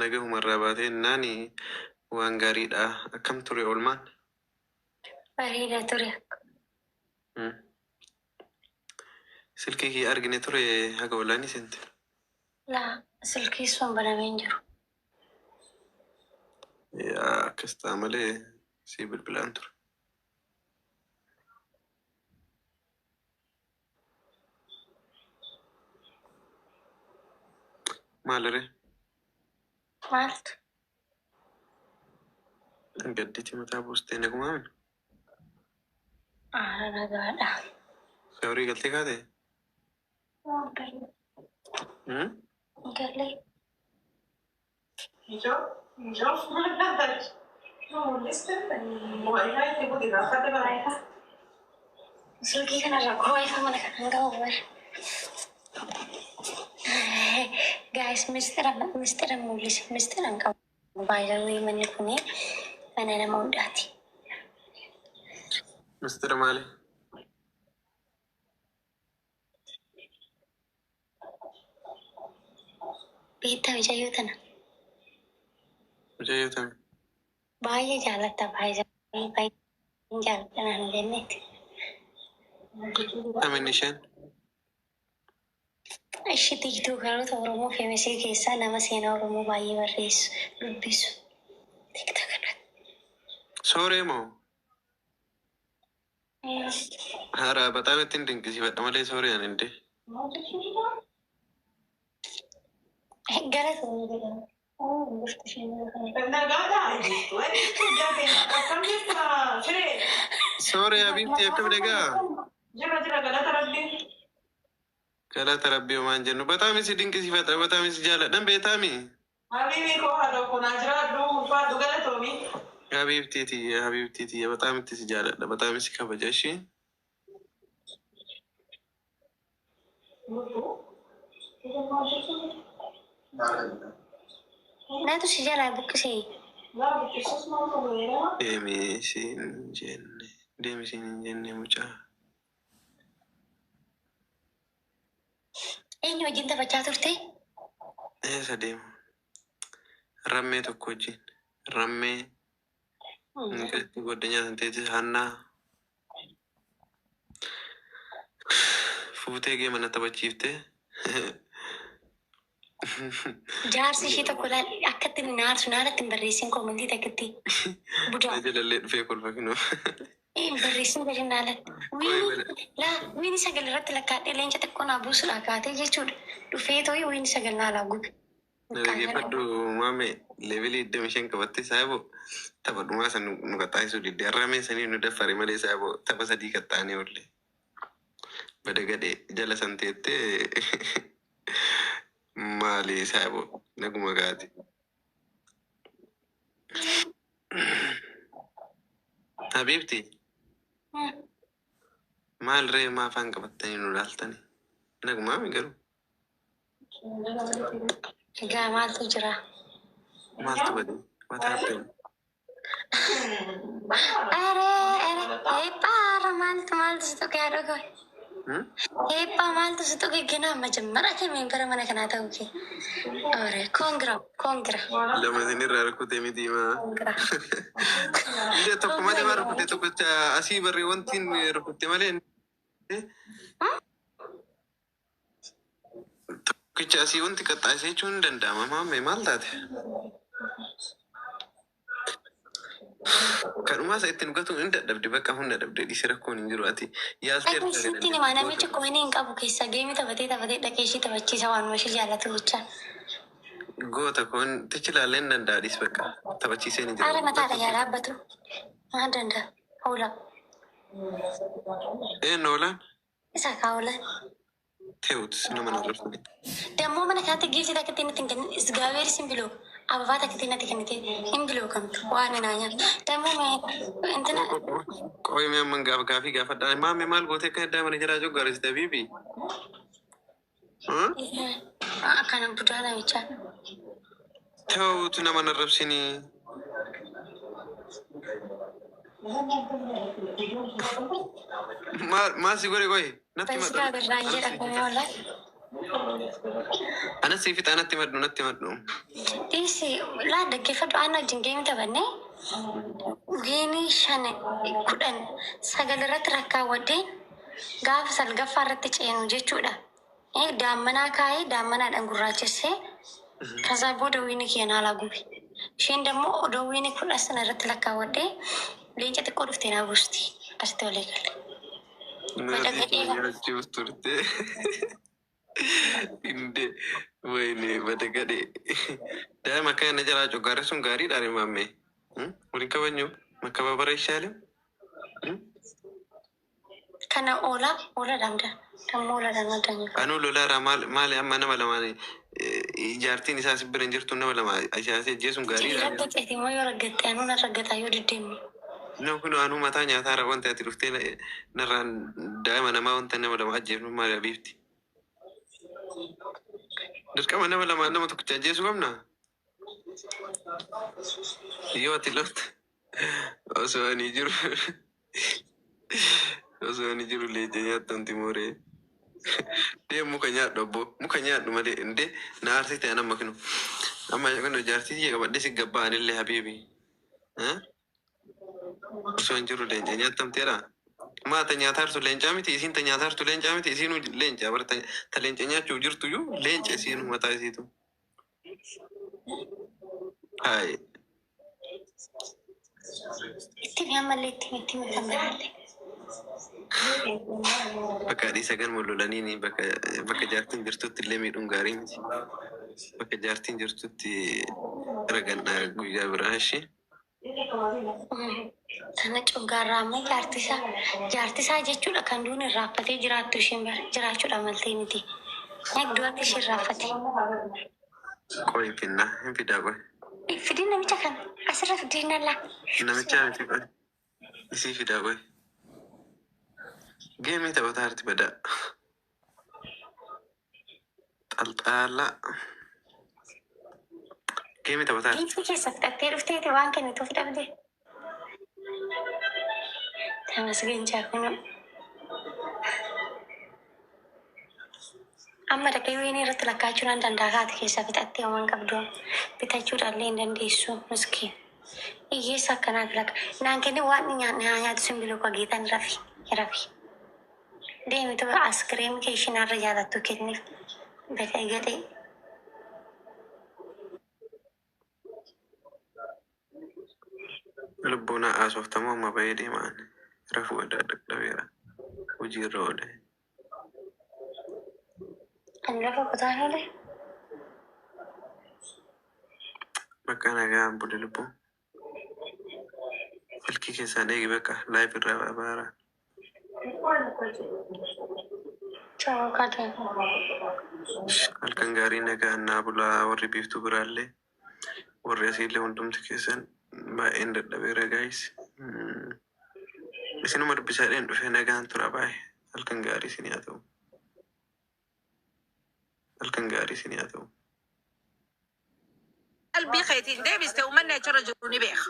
Nagahumarraa baatee naani waan gaariidha. Akkam ture oolmaan? Bareeda ture. Silkii kiyya argine ture haga olaanii seente. Laa, silkii sun banamee hin jiru. Yaa, akkas ta'a malee si bilbilaan ture. Maaliree? Maaltu? Gadditi mataa buustee nagumaa? Aara, nagaadha. Shaaworii galtee kaate? Galee. Silkii kanarra koo WiFi mana kana hin qabu bara. Guys, mistira mistira mul'isa, mistira hin qabu. Baay'ee manni kuni mana nama hundaati. Mistira maali? Beektaa mucayyoo tana? Mucayyoo tana. Baay'ee jaalatta, baay'ee baay'ee jaaladha naan jenneeti. Taminni isheen? Ishi TikTokeroota Oromoo famous keessaa nama seenaa Oromoo baay'ee barreessu, dubbisu. TikTok irratti. Sooree moo? Haaraa በጣም ittiin dinqisiifadha malee sooree ani indee. Gara jedhama. Jirtu isheen kana. Sooree habiibti, akkam nagaa? Galata Rabbii homaan jennu. በጣም si dinqisiifadha, በጣም si jaaladhan beektaami. Habiibtii tiyya, habiibtii tiyya, በጣም itti si jaaladha, በጣም si kabaja ishee. Naatu si jalaa buqqisee. Deemi siin jenne, deemi siin hin jenne mucaa. Eenyu wajjin taphachaa turte? Eessa deemu? Rammee tokko wajjin. Rammee goddanyaa san teetis hannaa. Fuutee gee mana taphachiiftee. Jaarsi ishee tokko laal akkatti naarsu naalatti hin barreessin comment takkatti. Budaa. Jalallee dhufee kolfa kinoo. Hin barreessin gadi naalatti. Win laa win 9 irratti lakkaadhee leenca xiqqoo naa buusuudha kaatee jechuudha. Dhufee tooyi win 9 naa laa gube. Na dhaggeeffadhu maame, level 25 qabattee saayiboo tapha dhumaa san nu qaxxaasisuu didde. Harramee sanii nu daffare malee saayiboo tapha sadii qaxxaanee oolle. Bada gadhee jala san teettee maali saayiboo naguma gaati. Habiibti, maal ree, maa afaan qabattanii nu laaltanii? Nagumaami garuu. Egaa maaltu jira? Maaltu bade? What happened? Are are, heephaa maaltu maaltu si tuqe haadha koo? Hmm? Heephaa maaltu si tuqe gina መጀመሪያ kee member mana kanaa ta'uu kee. Ore, congra, congra. Lama isinirraa rukkutee miti maa. Congra. Ija tokko malee maa rukkute, tokkicha asii barree wanti rukutte malee tokkicha asii wanti qaxxaasee jechuun hin danda'ama. Maammee, maal taate? Kadhumaa isa ittiin dhugatu hin dadhabde, bakka humna dhabde dhiisi, rakkoon hin jiru, ati yaaltee. Ani sitti himaa, namichi coin hin qabu keessa game taphatee taphatee dhaqee ishii taphachiisa, waanuma ishee jaallatu jecha. Goota koon tichilaallee hin danda'a, dhiis, bakka taphachiisee ni jira. Haala mataadha yaa dhaabbatu. Maal danda'a? Hoola. Een oolaan? Isa kaa hoola. Teewut nama narrabsani. Dammoo mana kanatti gift takka ittiin natti hin kennin, isgaabeer sin biloo. Ababaa takka ittiin natti kennite hin biloo kamtu waan naa nyaata. Dammoo mee intina. Qoy, mee amman gaaf gaafii gaafadhaa. Maame, maal gootee akka addaa mana jiraa joggaaresite biibi? Akkana budaa namichaa. Teewut nama narrabsinii. Maal maal si godhe, qoy? Natti Basigaa birraan jedha kun wallaahi. Anas si fixa natti madhu natti madhu. Dhiisi laa dhaggeeffadhu aan wajjin geemii taphannee geemii shan kudhan sagal irratti rakkaawwadheen gaafa salgaffaa irratti ceenu jechuudha. Daammanaa kaa'ee daammanaadhaan gurraachessee ከዛ booda wiini kiyya naalaa gube. Isheen dammoo odoo wiini kudha sana irratti lakkaawwadhee leenca xiqqoo dhuftee naa buusti. Akkasitti walii galle. Baca Maatii gadhee kana. nyaachuuf turte. Inde wayne bada gadhee. Daa'ima akka inni jalaa coggaarri sun gaariidha maammee. Waliin kabajnu makkababara ishaalee. Kana oolaa oola damda. Dammoo oolaadhaan addaan jiru. Anuu lolaaraa maal maali amma nama lamaan jaartiin isaa si bira hin jirtu nama lama ashaasee ajjeesuun gaariidha. Raggaxeeti immoo yoo raggatte anuu na raggataa yoo diddeemne. Nama kun anuu mataa nyaataara wanta ati dhuftee narraan daa'ima namaa wanta nama lama ajjeefnu maali abiifti. Dirqama nama lama nama tokkicha ajjeesuu qabna. Yoo ati lolta osoo ani jiru osoo ani jiru leenca nyaattamti mooree. Deem muka nyaadhu obbo muka nyaadhu malee indee na aarsite an amma kinu. Amma kinu jaartii kiyya qabadhee si gabbaa anillee habiibi. Osoo hin jiru leenca nyaattamteedha. Maa ta nyaataartu leencaa miti isiin ta nyaataartu leencaa miti isiinuu leenca bara ta leenca nyaachuuf jirtu iyyuu leenca isiinuu mataa isiitu. Hayi. Itti mi ammallee itti mi itti mi kan biraallee. Bakka dhiisa galma lolaniini bakka bakka jaartiin jirtutti illee miidhuun gaarii miti. Bakka jaartiin jirtutti ragannaa guyyaa biraa ishee. Sana coggaarraa ammoo jaartisaa jaartisaa jechuudha kan duun irraaffatee jiraattu isheen bara jiraachuudha maltee miti. Du'atti ishee irraaffate. Qoy finna hin fidaa qoy. Fidin namicha kana asirra fidin allaa. Namicha miti qoy. Isii fidaa qoy. Geemii taphataa harti badaa. Xalxaala. Geemii taphataa harti. Giiftii keessa fudhattee dhufteeti waan kennituuf dhabde. Tamasgeen jaakunu. Amma dhaqee wayinii irratti lakkaa'achuu nan danda'a kaati keessa fixattee waan qabdu bitachuudhaallee hin dandeessu miskiin. Hiyyeessa akkanaati lakka. Naan kenni waan nyaatu sun biluu geetan rafi rafi. Deemitu askiriimii kee ishiin har'a jaalattu kenniif. Gadhee gadhee. Lubbuun haasoftamoo amma bahee deemaan rafuu adda dadhabeera. Hojii irra oole. Ani lafa kutaan oole. Bakka nagaan bule lubbuu. Silkii keessaan eegi bakka live irraa baara. Choo kaatee. Halkan gaarii nagaan naa bulaa warri biiftuu biraallee warri asiillee hundumti keessan baay'een dadhabeera gaayis. Isinuma dubbisaadheen dhufe nagaan tura baay'ee halkan gaarii isin haa ta'u. Halkan gaarii isin haa ta'u. Qalbii keetiin deebiste uummanni achirra jiru ni beeka.